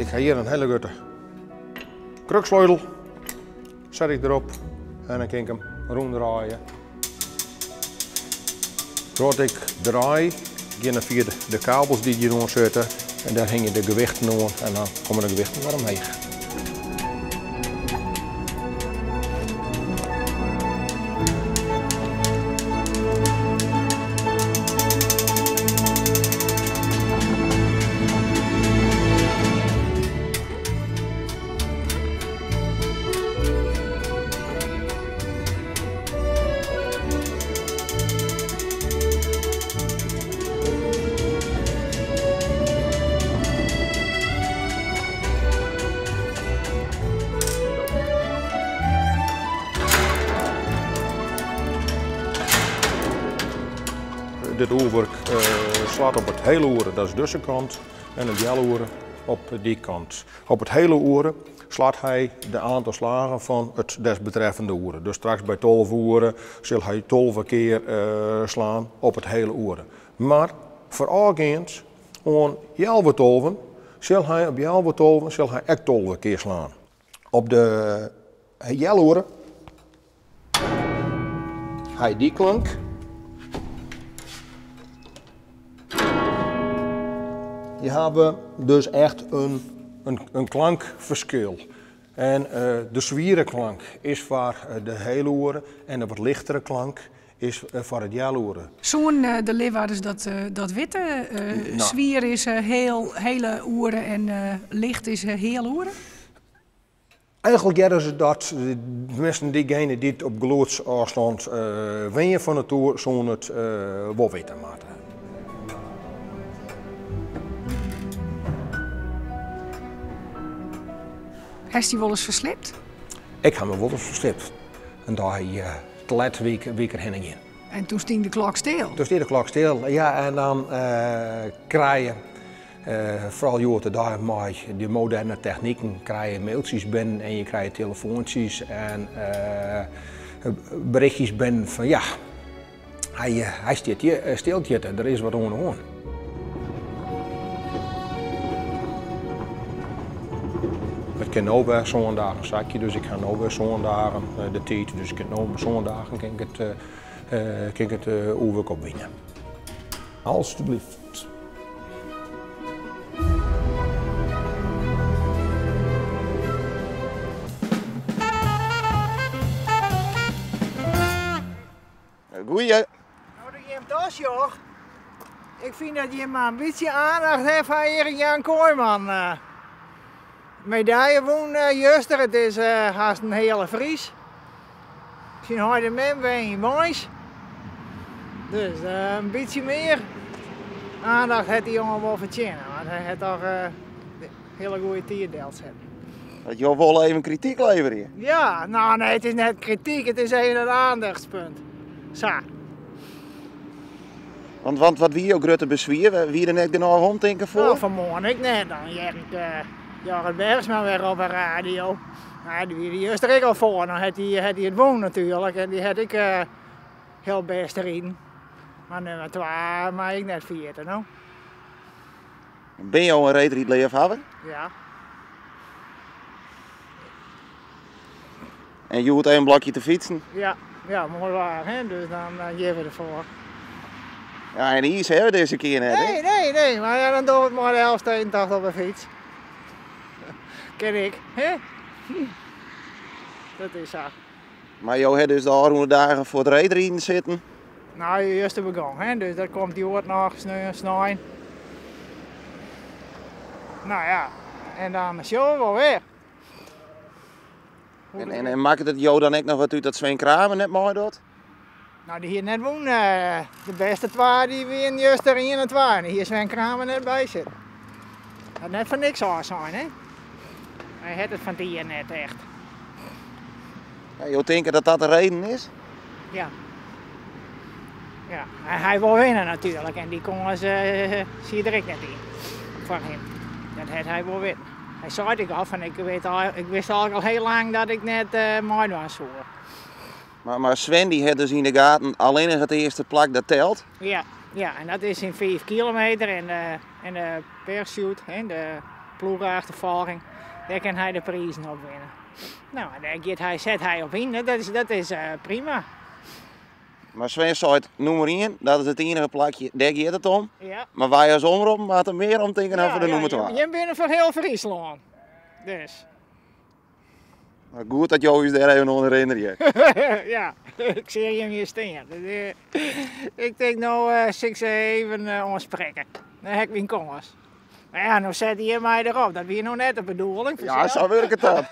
Ik ha hjir in hiele grutte kruksleutel, set ik derop en dan kin ik him rûndraaie. Trochdat ik draai, geane fia de kabels dy't hjir oan sitte en dêr hingje de gewichten oan en dan komme de gewichten wer omheech. Dit oerwurk slacht op it heale oere, dat is dizze kant, en it healoere op dy kant. Op it heale oere slacht hy de aantal slagen fan it desbetreffende oere. Dus straks by 12 oere sil hy 12 kear slaan op it heale oere. Mar foarôfgeand oan healwei tolven sil hy op healwei tolven sil hy ek 12 kear slaan. Op de healoere ha je dy klank. Je hawwe dus echt in klankferskil. En de swiere klank is foar de heale oere en de wat lichtere klank is foar it healoere. Soenen de Liwwadders dat witte? Swier is heale oere en licht is heal oere? Eigenlik hearre se dat, teminsten diegene dy't op gelûdsôfstân wenje fan de toer, soene it wol witte moatte. Hast dy wolris ferslipt? Ik ha my wolris ferslipt. In dei te let wie ik der hinne gien. En toen stie de klok stil? Toen stie de klok stil, ja. En dan krije Foaral hjoed-de-dei mei dy moderne techniken krije je mailtsjes binnen en je krije telefoantsjes en berichtjes binnen fan ja, hy stiet hjir stil te der is wat oan de hân. It kin no wer sân dagen sakje, dus ik ha no wer sân dagen de tiid, dus ik kin no sân dagen kin ik it, kin ik it oerwurk opwine. Alstublieft. Goeie. No dat jim dat sjoch, ik fyn dat jim mar in bytsje aandacht ha foar Erik Jan Kooiman. Medaille wûn juster, it is hast in heale Fries. Syn heit en mem wenje yn Warns. Dus in bytsje mear aandacht hat dy jonge wol fertsjinne, want hy hat toch in hiele goede tiid delsetten. Dat jo wolle even krityk leverje? Ja, no nee, it is net krityk, it is even in aandachtspunt. Sa. Want, want wat wie jo grutte beswier? Wie der net genôch omtinken foar? No, fanmoarn ek net. Dan hear ik Jorrit Bergsma wer op de radio. No, dy wie der juster ek al foar. Dan hat hy hat hy it wûn natuerlik en dy hat ek hiel bêst riden. Mar nûmer twa mei ik net ferjitte, no. Binne jo in reedrydleafhawwer? Ja. En hjoed even in blokje te fytsen? Ja, ja, moai waar, hè? Dus dan gean we derfoar. Ja, en iis ha we dizze kear net, hè? Nee, nee, nee, mar ja, dan dogge we it mei de Elfstedentocht op de fyts. Kin ik, hè? Dat is sa. Mar jo ha dus de ôfrûne dagen foar it reedriden sitten? No, juster begûn, hè? Dus dat komt hjoed noch, sneon, snein. No ja, en dan sjogge we wol wer. En, en, en makket it jo dan ek noch wat út dat Sven Kramer net meidocht? No, dy hie net wûn. De bêste twa dy wienen juster ien en twa en dêr hie Sven Kramer net by sitten. Hat net foar niks ôfsein, hè? Hy hat it fan 't jier net echt. Ja, jo tinke dat dat de reden is? Ja. Ja, hy wol winne natuerlik en dy kâns siet der ek net yn foar him. Dat hat hy wol witten. Hy sei ek al fan ik wit al, ik wist eigentlik al hiel lang dat ik net meidwaan soe. Mar Sven dy hat dus yn de gaten allinnich it earste plak dat telt? Ja, ja, en dat is yn 5 kilometer en de en de pursuit, hè, de Ploege-achterfolging, dêr kin hy de prizen op winne. No, en dêr giet hy, set hy op yn. Dat is prima. Mar Sven seit, nûmer ien, dat is it ienige plakje, dêr giet it om. Ja. Mar wy as omrop moatte mear omtinken hawwe foar de nûmer twa. Jim binne foar hiel Fryslân. Dus. Mar goed dat jo ús dêr even oan herinnerje. Ja, ik seach jim hjir stean. Dus, ik tink no sil ik se even oansprekke. Dan ha ik myn kâns. Mar ja, no sette jim my derop. Dat wie no net de bedoeling. Ja, sa wurket dat.